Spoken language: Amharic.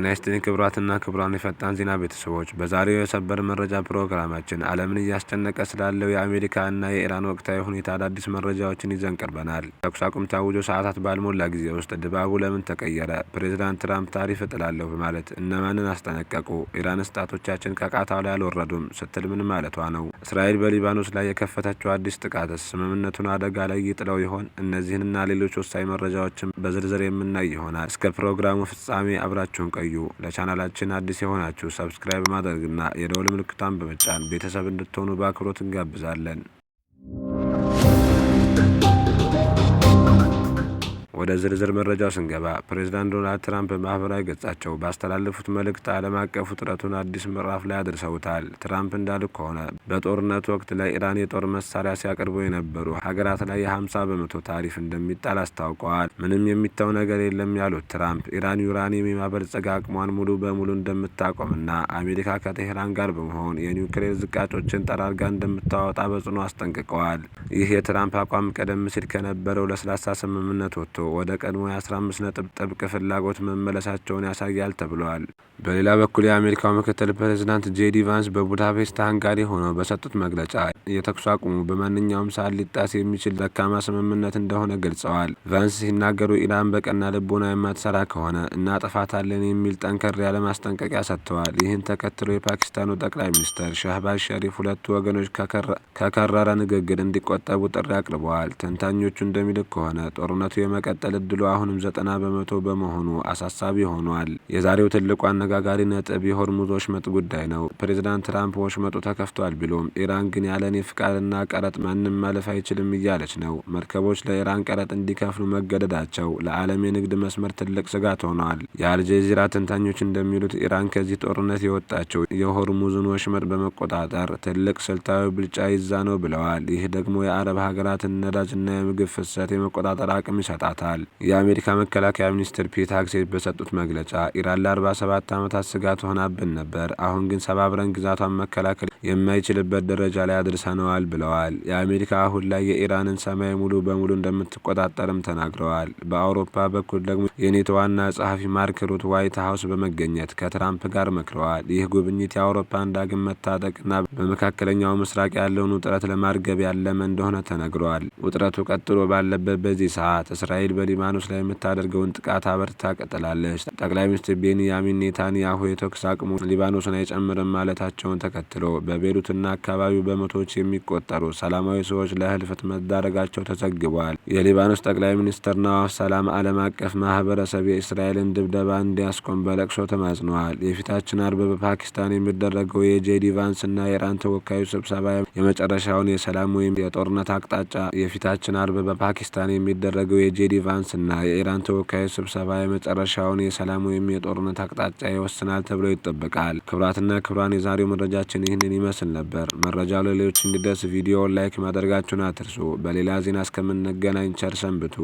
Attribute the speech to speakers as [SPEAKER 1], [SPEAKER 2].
[SPEAKER 1] ጤና ይስጥልኝ ክቡራትና ክቡራን የፈጣን ዜና ቤተሰቦች፣ በዛሬው የሰበር መረጃ ፕሮግራማችን ዓለምን እያስጨነቀ ስላለው የአሜሪካ እና የኢራን ወቅታዊ ሁኔታ አዳዲስ መረጃዎችን ይዘን ቀርበናል። ተኩስ አቁም ታውጆ ሰዓታት ባልሞላ ጊዜ ውስጥ ድባቡ ለምን ተቀየረ? ፕሬዚዳንት ትራምፕ ታሪፍ እጥላለሁ በማለት እነማንን አስጠነቀቁ? ኢራንስ ጣቶቻችን ከቃታው ላይ አልወረዱም ስትል ምን ማለቷ ነው? እስራኤል በሊባኖስ ላይ የከፈተችው አዲስ ጥቃትስ ስምምነቱን አደጋ ላይ ይጥለው ይሆን? እነዚህንና ሌሎች ወሳኝ መረጃዎችን በዝርዝር የምናይ ይሆናል። እስከ ፕሮግራሙ ፍጻሜ አብራችሁን ቆዩ። ለቻናላችን አዲስ የሆናችሁ subscribe በማድረግና የደወል ምልክቷን በመጫን ቤተሰብ እንድትሆኑ በአክብሮት እንጋብዛለን። ወደ ዝርዝር መረጃው ስንገባ፣ ፕሬዚዳንት ዶናልድ ትራምፕ በማህበራዊ ገጻቸው ባስተላለፉት መልእክት ዓለም አቀፍ ውጥረቱን አዲስ ምዕራፍ ላይ አድርሰውታል። ትራምፕ እንዳሉት ከሆነ በጦርነቱ ወቅት ለኢራን የጦር መሳሪያ ሲያቀርቡ የነበሩ ሀገራት ላይ የ50% ታሪፍ እንደሚጣል አስታውቀዋል። ምንም የሚተው ነገር የለም ያሉት ትራምፕ ኢራን ዩራኒየም የማበልጸግ አቅሟን ሙሉ በሙሉ እንደምታቆምና አሜሪካ ከቴህራን ጋር በመሆን የኒውክሌር ዝቃጮችን ጠራርጋ እንደምታወጣ በጽኑ አስጠንቅቀዋል። ይህ የትራምፕ አቋም ቀደም ሲል ከነበረው ለስላሳ ስምምነት ወጥቶ ወደ ቀድሞ የ15 ነጥብ ጥብቅ ፍላጎት መመለሳቸውን ያሳያል ተብሏል። በሌላ በኩል የአሜሪካው ምክትል ፕሬዚዳንት ጄዲ ቫንስ በቡዳፔስት ሃንጋሪ ሆነው በሰጡት መግለጫ የተኩስ አቁሙ በማንኛውም ሰዓት ሊጣስ የሚችል ደካማ ስምምነት እንደሆነ ገልጸዋል። ቫንስ ሲናገሩ ኢራን በቀና ልቦና የማትሰራ ከሆነ እናጠፋታለን የሚል ጠንከር ያለ ማስጠንቀቂያ ሰጥተዋል። ይህን ተከትሎ የፓኪስታኑ ጠቅላይ ሚኒስትር ሻህባዝ ሸሪፍ ሁለቱ ወገኖች ከከረረ ንግግር እንዲቆጠቡ ጥሪ አቅርበዋል። ተንታኞቹ እንደሚሉት ከሆነ ጦርነቱ የመቀጠል እድሉ አሁንም 90% በመሆኑ አሳሳቢ ሆኗል። የዛሬው ትልቁ አነጋጋሪ ነጥብ የሆርሙዝ ወሽመጥ ጉዳይ ነው። ፕሬዚዳንት ትራምፕ ወሽመጡ ተከፍቷል ቢሉም ኢራን ግን ያለ እኔ ፍቃድና ቀረጥ ማንም ማለፍ አይችልም እያለች ነው። መርከቦች ለኢራን ቀረጥ እንዲከፍሉ መገደዳቸው ለዓለም የንግድ መስመር ትልቅ ስጋት ሆኗል። የአልጀዚራ ተንታኞች እንደሚሉት ኢራን ከዚህ ጦርነት የወጣችው የሆርሙዝን ወሽመጥ በመቆጣጠር ትልቅ ስልታዊ ብልጫ ይዛ ነው ብለዋል። ይህ ደግሞ የአረብ ሀገራትን ነዳጅና የምግብ ፍሰት የመቆጣጠር አቅም ይሰጣታል። የአሜሪካ መከላከያ ሚኒስትር ፒት ሄግሴት በሰጡት መግለጫ ኢራን ለ47 ዓመታት ስጋት ሆናብን ነበር፣ አሁን ግን ሰባብረን ግዛቷን መከላከል የማይችልበት ደረጃ ላይ አድርሰነዋል ብለዋል። የአሜሪካ አሁን ላይ የኢራንን ሰማይ ሙሉ በሙሉ እንደምትቆጣጠርም ተናግረዋል። በአውሮፓ በኩል ደግሞ የኔቶ ዋና ጸሐፊ ማርክ ሩት ዋይት ሀውስ በመገኘት ከትራምፕ ጋር መክረዋል። ይህ ጉብኝት የአውሮፓን ዳግም መታጠቅና በመካከለኛው ምስራቅ ያለውን ውጥረት ለማርገብ ያለመ እንደሆነ ተነግሯል። ውጥረቱ ቀጥሎ ባለበት በዚህ ሰዓት እስራኤል በሊባኖስ ላይ የምታደርገውን ጥቃት አበርትታ ቀጥላለች። ጠቅላይ ሚኒስትር ቤንያሚን ኔታንያሁ የተኩስ አቁሙ ሊባኖስን አይጨምርም ማለታቸውን ተከትሎ በቤሩትና አካባቢው በመቶዎች የሚቆጠሩ ሰላማዊ ሰዎች ለህልፈት መዳረጋቸው ተዘግቧል። የሊባኖስ ጠቅላይ ሚኒስትር ነዋፍ ሰላም ዓለም አቀፍ ማህበረሰብ የእስራኤልን ድብደባ እንዲያስቆም በለቅሶ ተማጽነዋል። የፊታችን አርብ በፓኪስታን የሚደረገው የጄዲ ቫንስ እና የኢራን ተወካዮች ስብሰባ የመጨረሻውን የሰላም ወይም የጦርነት አቅጣጫ የፊታችን አርብ በፓኪስታን የሚደረገው የጄዲ ቫንስ እና የኢራን ተወካዮች ስብሰባ የመጨረሻውን የሰላም ወይም የጦርነት አቅጣጫ ይወስናል ተብሎ ይጠበቃል። ክቡራትና ክቡራን፣ የዛሬው መረጃችን ይህንን ይመስል ነበር። መረጃው ለሌሎች እንዲደርስ ቪዲዮውን like ማድረጋችሁን አትርሱ። በሌላ ዜና እስከምንገናኝ ቸር ሰንብቱ።